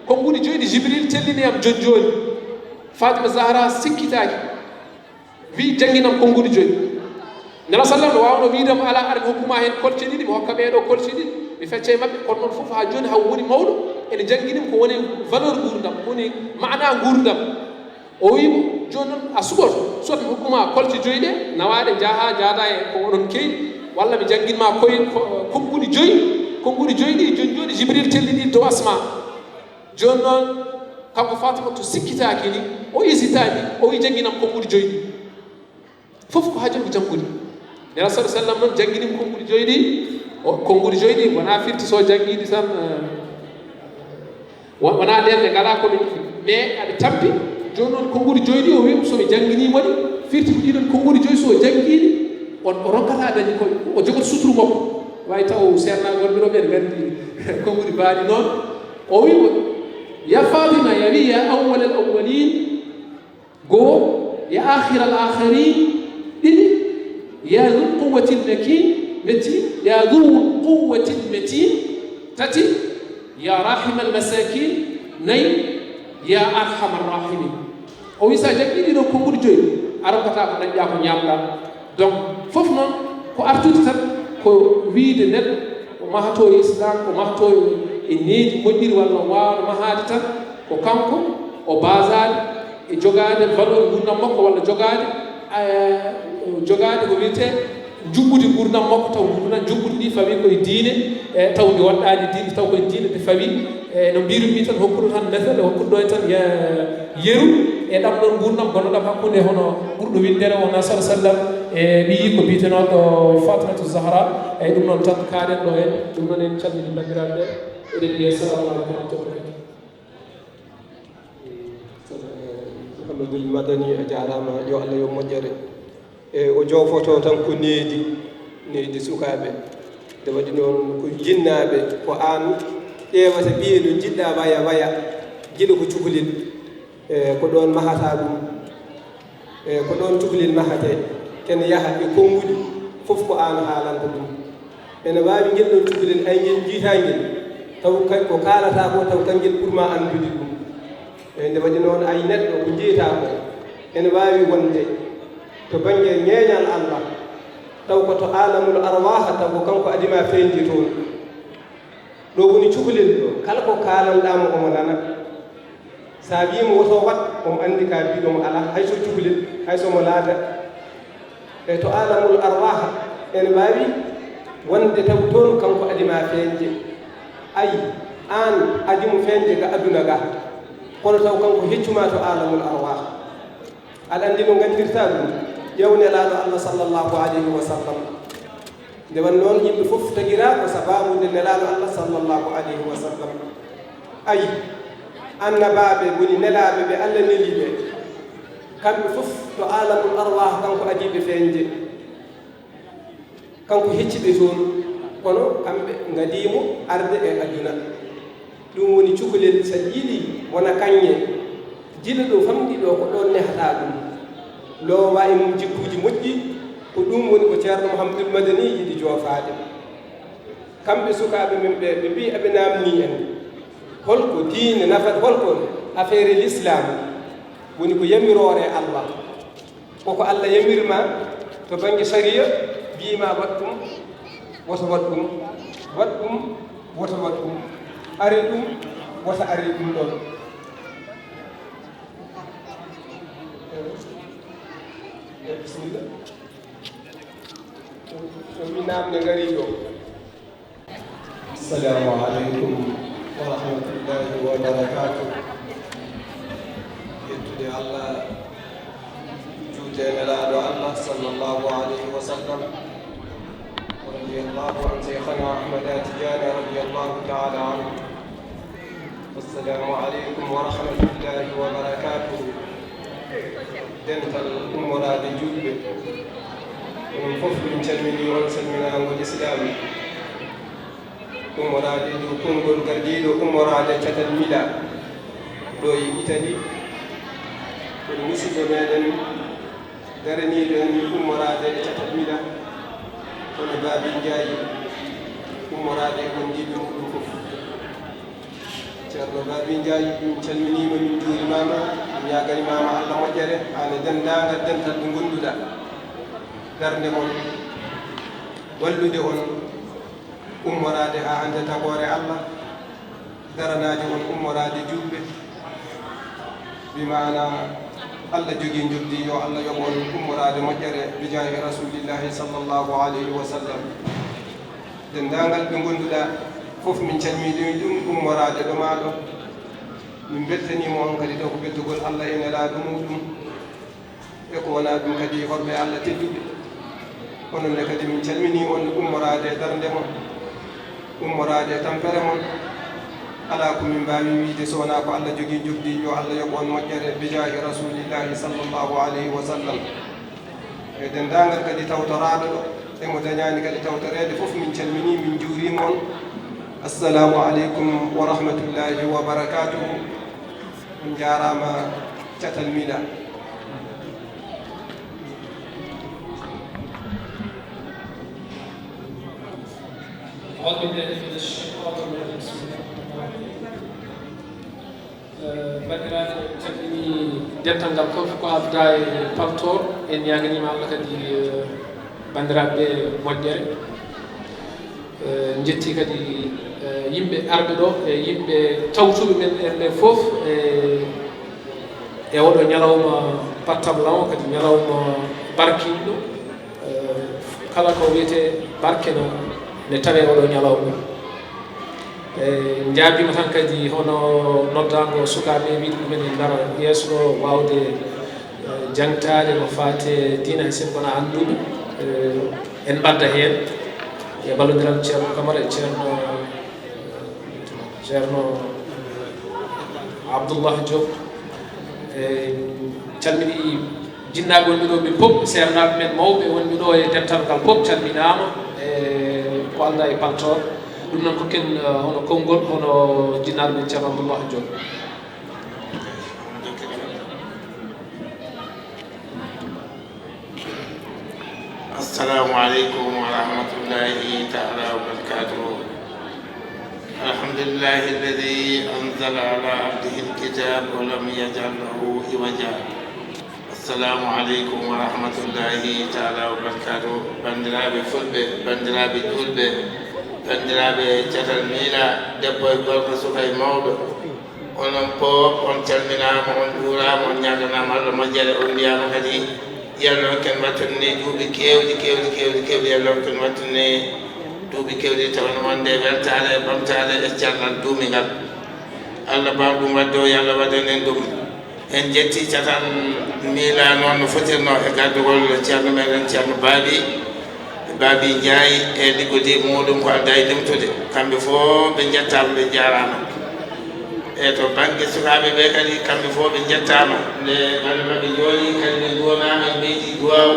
Konnguɗi joyi ɗi Jibril tellini am joni joni. Fatima Zahra sikkitaaki, wi jannginam konnguɗi joyi. Nela sallam no waawno wiide mo alaa, ara mi hokku ma heen kolce ɗiɗi, mi hokka ɓeɗo kolce ɗiɗi, mi fecca e maɓɓe. Kono noon fof haa joni haw woni mawɗo, ene janngini mi ko woni valeur nguurndam, ko woni maana nguurndam. O wi'i mo, jooni noon a suɓoto, soit mi hokku ma kolce joyi ɗe, nawa ɗe, njaha, njaada e ko oɗon keewi, walla mi janngin ma koye ko, konnguɗi joyi, konnguɗi joyi ɗi, joni joni Jibril telli ɗi dow asma. Jooni noon, kanko Fatimatu sikkitaaki ni, o hésitaaki, o wi'i, jannginam konnguɗi joyi ɗi. Fof ko haa joni ko janngude. Nela sallallahu alaihi wasallam noon janngini mo konnguɗi joyi ɗi, o, konnguɗi joyi ɗi, wona firti so janngi ɗi tan, eh, Wa-, wonaa ndeen ɓe ngalaa ko ɓe, mais aɓe tampi. Jooni noon, konnguɗi joyi ɗi, o wi'i ɗum, so mi jannginii mo ɗi, firti ko ɗiɗon konnguɗi joyi, so o janngii ɗi, on, o rokkata dañi ko, o jogoto suturu makko. Waawi taw seernaaɓe wonɓe ɗo ɓe nganndi konnguɗi baaɗi noon. O wi'i mo, ya Fatima, ya wi'i, ya awwalal awwalin, goo, ya akhiral akhirin, ɗiɗi, ya dhul quwwatil makin, metin, ya dhul quwwatil matin, tati, ya rahimal masakin, nayi, ya arhamar rahimin. O wi, so a janngi ɗiɗo konnguɗi joyi, a rokkata ko dañɗa ko ñaamɗa. Donc, fof noon ko artude tan, ko wiide neɗɗo o mahato e Islam, o mahato e needi moƴƴiri walla o waawa mahaade tan, ko kanko o basaade e jogaade valeur nguurndam makko walla jogaade, eh, jogaade ko wiyetee njuɓɓudi nguurndam makko, taw nguurndam njuɓɓudi ndi fawi koye diine, e taw ndi woɗɗaani diine, taw koye diine ndi fawi. E no mbirumi tan, hokkuɗo tan nefere, hokkuɗo e tan ye-, yeru e ɗam ɗon nguurndam gonnoɗam hakkunde hono ɓurɗo winndere o na sallallahu alaihi wasallam e ɓiyi ko biyetenooɗo Fatimatu Zahra. Eyyi, ɗum noon tan kaɗen ɗo en, ɗum noon en calmini banndiraaɓe ɓe, eɗen mbiya assalamu aleykum wa rahmatullahi wa barakatuh. Mouhamadoul Madani, a jaaraama, yo Allah yo moƴƴere. E, o joofoto tan ko needi, needi sukaaɓe. Nde waɗi noon ko jinnaaɓe, ko aan ƴeewata ɓiye no njiɗɗa waya waya, gila ko cukalel. E, ko ɗoon mahata ɗum. E, ko ɗoon cukalel mahatee. Ken yaha e konnguɗi, fof ko aan haalanta ɗum. Ene waawi ngel ɗoon cukalel, ay ngel jiytaa ngel, taw kay ko kaalataa ko, taw kangel ɓurmaa anndude ɗum. E, nde waɗi noon, ay neɗɗo ko jiytaa ko, ene waawi wonde to bannge ñeeñal Allah, taw ko to aalamul arwaaha, taw ko kanko adii ma feeñde toon. Ɗo woni cukalel ɗo, kala ko kaalanɗaa mo, omo nana. So a wii mo woto waɗ, omo anndi ka biiɗo mo alaa, hay so cukalel, hay so mo laada. E to aalamul arwaaha, ene waawi wonde taw toon kanko adii ma feeñde. Ay, aan adii mo feeñde ga aduna ga, kono taw kanko heccu ma to aalamul arwaaha. Aɗa anndi no nganndirtaa ɗum? Ƴeew Nelaaɗo Allah sallallahu alayhi wa sallam. Nde won noon, yimɓe fof tagiraa ko sabaabu nde Nelaaɗo Allah sallallahu alayhi wa sallam. Ayi, annabaaɓe woni nelaaɓe ɓe Allah neli ɓe. Kamɓe fof to aalamul arwah kanko adii ɓe feeñde. Kanko hecci ɓe toon, kono kamɓe ngadii mo arde e aduna. Ɗum woni cukalel, so a yiɗi wona kaŋŋe, gila ɗo famɗi ɗo, ko ɗoon nehataa ɗum. Loowa e mum jikkuuji moƴƴi, ko ɗum woni ko Ceerno Mouhamadoul Madani yiɗi joofaade. Kamɓe sukaaɓe men ɓe, ɓe mbii aɓe naamnii en, holko diine nafata, holko affaire l'islam woni ko yamiroore Allah. Koko Allah yamiri ma to bannge sariya, wii ma waɗ ɗum, wota waɗ ɗum, waɗ ɗum, wota waɗ ɗum, are ɗum, wota are ɗum ɗon. Eh, bisimilla. So mi naamne ngarii ɗo. Assalamu aleykum wa rahmatullahi wa barakatuh. Yettude Allah, juulde e Nelaaɗo Allah sallallahu alayhi wa sallam. Onon رضي الله عن شيخنا أحمد تجاني رضي الله تعالى عنه. السلام عليكم ورحمة الله وبركاته. Dental ummoraade juulɓe, onon fof min calminii on salminaango lislaam. Ummoraade e dow konngol gardiiɗo ummoraade catal Mila ɗo e Italie. Kono musidɗo meɗen daraniiɗo en ummoraade e catal Mila, kono Baabi Njaay ummoraade e wondiiɓe muɗum fof. Ceerno Baabi Njaay, min calminiima, min njuurimaama, min ñaaganimaama Allah moƴƴere, aan e denndaangal dental ɓe ngonduɗaa. Darnde mon, wallude on, ummoraade haa hannde tagoore Allah, daranaade on ummoraade juulɓe. Bi maana Allah jogii njoɓdi, yo Allah yoɓ on ummoraade moƴƴere, bi jaahi Rasuulillahi sallallahu alayhi wa sallam. Denndaangal ɓe ngonduɗaa fof, min calmini ɗum, ɗum ummoraade ɗo maa ɗo. Min mbeltaniima on kadi taw ko beltogol Allah e Nelaaɗo muɗum. E ko wonaa ɗum kadi, horɓe Allah tedduɓe, onon ne kadi min calminii on ummoraade e darnde mon, ummoraade e tampere mon. Alaa ko min mbaawi wiyde so wonaa ko Allah jogii njoɓdi, yo Allah yoɓ on moƴƴere, bi jaahi Rasuulillahi sallallahu alayhi wa sallam. E denndaangal kadi tawtoraaɗo ɗo, e mo dañaani kadi tawtoreede fof, min calminii, min njuuriima on. Assalaamu aleykum wa rahmatullahi wa barakaatuhu. On njaaraama catal Mila. أعوذ بالله من الشيطان الرجيم. بسم الله الرحمن الرحيم. Eh, banndiraaɓe, en calminii dental ngal fof ko addaa e paltoor. En ñaaganiima Allah kadi, eh, banndiraaɓe ɓe moƴƴere. Eh, njetti kadi, eh, yimɓe arɓe ɗo, e yimɓe tawtuɓe men en ɓe fof, e, e oɗo ñalawma pattabla o, kadi ñalawma barkiɗo. Eh, kala ko wiyetee barke no, ne tawee oɗo ñalawma. Eh, njaabiima tan kadi hono noddaango sukaaɓe, wiide ɗumen en ndara yeeso ɗo, waawde, eh, jangtaade ko faati e diina, hay sinno wonaa annduɓe, eh, en mbadda heen e ballondiral Ceerno Kamara e Ceerno, Ceerno Abdoullah Diop. En calminii jinnaaɓe wonɓe ɗo ɓe fof, seernaaɓe men mawɓe wonɓe ɗo e dental ngal fof calminaama, e ko addaa e paltoor. Ɗum noon kokken, eh, hono konngol, hono jinnaaɗo men Ceerno Abdoullah Diop. السلام عليكم ورحمة الله تعالى وبركاته. الحمد لله الذي أنزل على عبده الكتاب ولم يجعل له عوجا. السلام عليكم ورحمة الله تعالى وبركاته. Banndiraaɓe fulɓe, banndiraaɓe juulɓe, banndiraaɓe catal Mila, debbo e gorko, suka e mawɗo. Onon fof, on calminaama, on njuuraama, on ñaaganaama Allah moƴƴere, on mbiyaama kadi, yo Allah hokku en wattude ni duuɓi keewɗi, keewɗi, keewɗi, keewɗi, yo Allah hokku en wattude ni duuɓi keewɗi, tawa no wonde weltaare e ɓamtaare e cellal duumingal. Allah mbaaw ɗum waɗde o, yo Allah waɗan en ɗum. En njetti catal Mila noon no fotirnoo e gardugol Ceerno meɗen Ceerno Baabi. Baabi Njaay e liggodii muɗum ko adda e limtude. Kamɓe fof ɓe njettaama, ɓe njaaraama. E to bannge sukaaɓe ɓe kadi, kamɓe fof ɓe njettaama. Nde galle maɓɓe jooɗi, kadi ɓe nduwanaama e mbeeji duwaaw.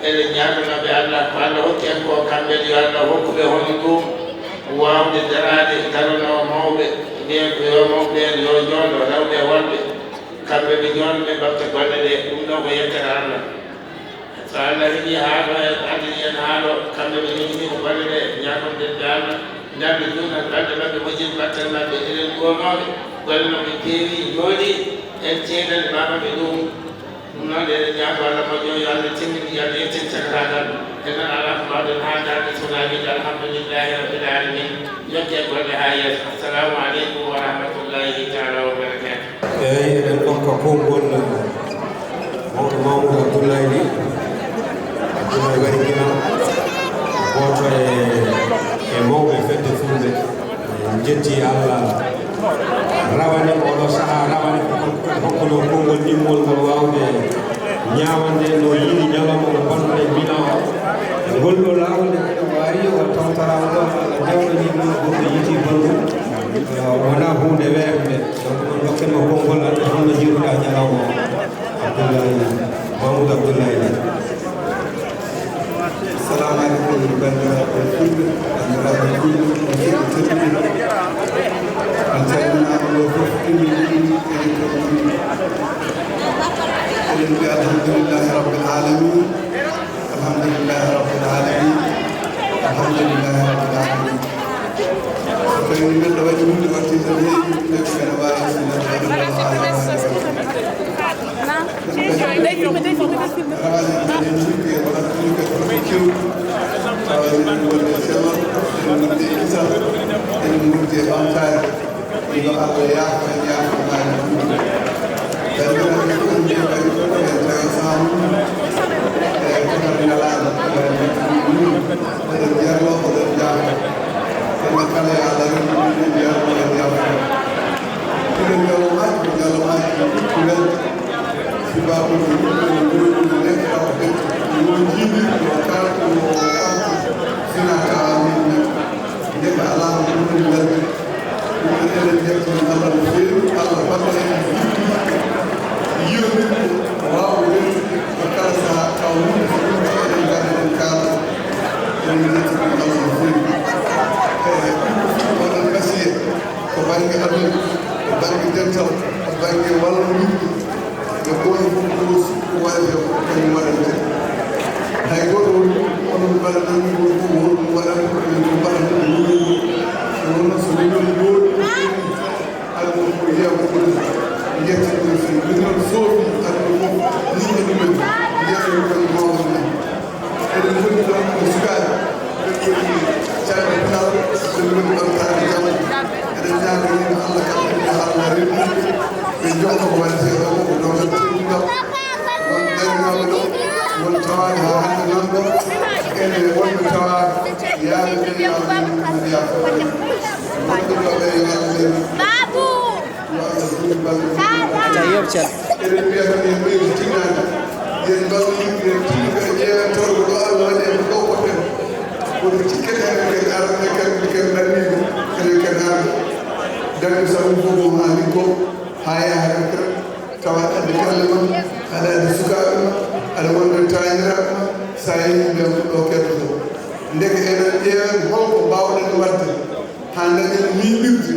Eɗen ñaaganoo ɓe Allah, ko Allah hokki en ko, kamɓe ne yo Allah hokku ɓe hono ɗum, waawde daraade, daranoo mawɓe, mbiyen ko yo mawɓe ɓeen yo njooɗo, rewɓe e worɓe. Kamɓe ɓe njooɗo, ɓe ɓamta golle ɗe. Ɗum ɗo ko yettere Allah. So Allah heɓii haa ɗo, e addani en haa ɗo, kamɓe ɓe njogini ko golle ɗe, ñaagonɗen ɓe Allah, ndarde juutal balɗe maɓɓe, moƴƴin battal maɓɓe, eɗen ɗuwanooɓe, golle maɓɓe peewi, njooɗi, en ceedani ma maɓɓe ɗum. Ɗum noon, eɗen ñaago Allah moƴƴo, yo Allah timmin, yo Allah yettin cakataagal. Enen alaa ko mbaawɗen haaldaade so wonaa wiide alhamdulillahi rabbil alamin. Njokken golle haa yeeso. Assalamu aleykum wa rahmatullahi taala wa barakatuh. Eeyi, eɗen ndokka konngol mawɗo Mamoudou Abdoulaye Ly. Abdoulaye Wari Gina, gooto e, e mawɓe fedde fulɓe. En njetti Allah rawane, oɗo sahaa rawane, hokkuno konngol ɗimmol ngol waawde ñaawande no yiɗi ñalawma mo mbaɗuɗen Milan o. Ngol ɗo laawol nde Ari o tawtoraama ɗo, Allah jawɗanii ɗum, goɗɗo yiiti banndum. Eh, wonaa huunde weeɓnde. Donc, ɗum dokken mo konngol, ande holno njiiruɗaa ñalawma o. Abdoulaye, Mamadou Abdoulaye Ly. Assalamu aleykum, banndiraaɓe fulɓe, banndiraaɓe fulɓe, musidɓe tedduɓe. On calminaama ɗo fof, ɗiɗi, ɗiɗi, ɗiɗi, ɗiɗi. Eɗen mbiya alhamdulillahi rabbil alamin. Alhamdulillahi rabbil alamin. Alhamdulillahi rabbil alamin. So tawii neɗɗo waɗi huunde, watti tan heewi, neɗɗo ene waawi sinnaade waɗde ɗo haala waɗde. Rawane eɗen njogii e ɓattude kadi ko kew. Tawa eɗen wonde e sellal, eɗen wonde e kisal, eɗen wonde e ɓamtaare. Yo Allah yaafo en, yaafo maani ɗum. Banndiraaɓe fof, en njeeɓani fof, en tawi saamu. E kono ñalaama, oɗon jarlo, oɗon jaafo. Enen kala yo Allah rokku en jarlo, en jaafo. Kuugal ngal o waɗi, ko ngal o waɗi, ko kuugal. Sibaabu ko yimɓe no goonɗinɓe neɗɗo tawa ɓe no jiidi, no kaalɗo, no kaalɗo, sina tawa min neɗɗo. Ndeke alaa ko ɗum woni welnde. Ɗum noon eɗen njettoo Allah no feewi, Allah ballo en yiɗde, yiɗde, waawde welnude e kala sahaa, tawa wonde so ɗum waɗi eɗen ngarda eɗen kaala, eɗen njettoo Allah no feewi. E ɗum ko fii oɗon mbasiya, to bannge aduna, to bannge dental, to bannge wallondirde, ɓe gooto fof ko sikku waɗata ko kañum waɗante. Hay gooto woni onon mbaɗa ɗum, gooto fof ko honɗum waɗata, ko ɗum waɗata, ko ɗum waɗata. Ɗum noon so miɗon ɗo, alaa ko yiya ko ɗum. Yettiɗo ɗum, min noon soofi aduna fof, yimɓe ɗumen, yettiɗo ɗum mawɗo ɗum. Eɗen ngoni ɗon ko sukaaɓe, ɓe ngoni caɗɗo pinal, ɓe ngoni ɓamtaade jam. Eɗen ñaaganii ɓe Allah kam, ɓe Allah rewni ɓe, ɓe jokka ko waɗetee ɗo ko, ko ɗon tan teddungal. Won darnaaɓe ɗo, won tawaaɓe haa hannde nan ɗo, ene wonɓe tawaaka, yaaɓe ɓe yo Allah rewni, wonɓe ɗo ɓe yo Allah rewni. Yo Allah juutnu balɗe mum. Aca, yoɓ cal. Eɗen mbiya tan, en ɓeydi tinnaade. Yen mbaɗ yimɓe tinnuɓe e ƴeewen tawde ko ɗo Allah waɗi en, ko ɗo poɗɗen. Kono cikken enen ken arande, ken, ken ɗanniiɓe, enen ken arande. Dañde sabu fof ko haa liggo, haa yaha retraite, tawa aɗa addi galle ma, aɗa addi sukaaɓe ma, aɗa wonde taaniraaɓe ma, so a yehii ɓe ko ɗo keddotoo. Ndeke eɗen ƴeewen holko mbaawɗen waɗde. Haa ndañen miiɓirde,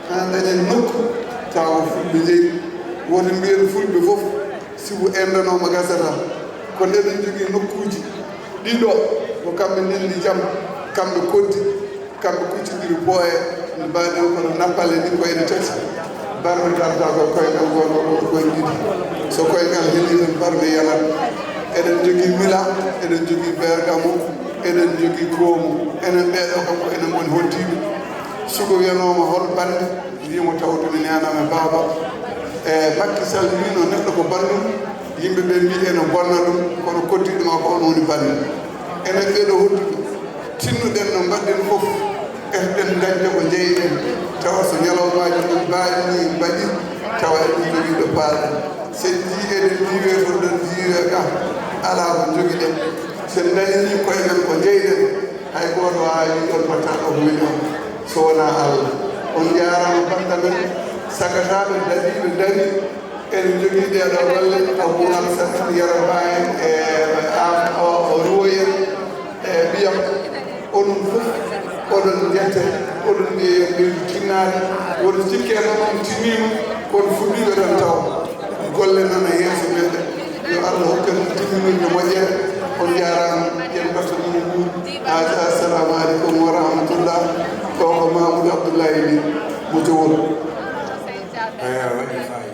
haa ndañen nokku, tawa ko fulɓe njeyi. Woto mbiyen fulɓe fof, sibu enndanooma gasata. Kono eɗen njogii nokkuuji ɗiɗo, ko kamɓe ndenndi jam, kamɓe koddi, kamɓe kuccondiri pooye, no mbaɗen kono nappale ni ko ene tati. Barme darta ko koyngal, gooto ko koyɗe ɗiɗi. So koyngal helii tan, barme yalat. Eɗen njogii Mila, eɗen njogii Bergamo, eɗen njogii Koomu. Enen ɓeeɗo kam ko enen ngoni hoddiiɓe. Suka wiyanooma hol bannde, wiimo tawde mi neenaama e baaba. E Makki Sall wiino neɗɗo ko banndum, yimɓe ɓe mbii ene bonna ɗum, kono koddiiɗo ma ko on woni bannde. Enen ɓeeɗo hodduɓe, tinnuɗen no mbaɗɗen fof, etoɗen dañde ko njeyɗen, tawa so ñalawmaaji ɗum mbaaɗi ni mbaɗi, tawa eɗen njogii ɗo paalɗen. So en njii eɗen ndiiwe to ɗon ndiiwe ka, alaa ko njogiɗen. So en ndañanii koye men ko njeyɗen, hay gooto waawaa wiide on mbaɗtaa ɗo ko weli on, so wonaa Allah. On njaaraama bannda men, sagataaɓe dariiɓe ndarii, eɗen njogii ɗee ɗoo golle, Abou Amsat, Yero Ba en, e Am, o, o Ruwoy en, e ɓiyam. Onon fof, oɗon njette, oɗon mbiye yo ɓeydu tinnaade, woto cikke noon on timmiima, kono fuɗɗiiɓe tan taw. Golle nana yeeso meɗen. Yo Allah hokku en timminirde moƴƴere. On njaaraama, yen mbatta ɗum e buur. Assalamu aleykum wa rahmatullah. Ko, ko Mamoudou Abdoulaye Ly mo Jowol. Eewa, waɗi faayiida.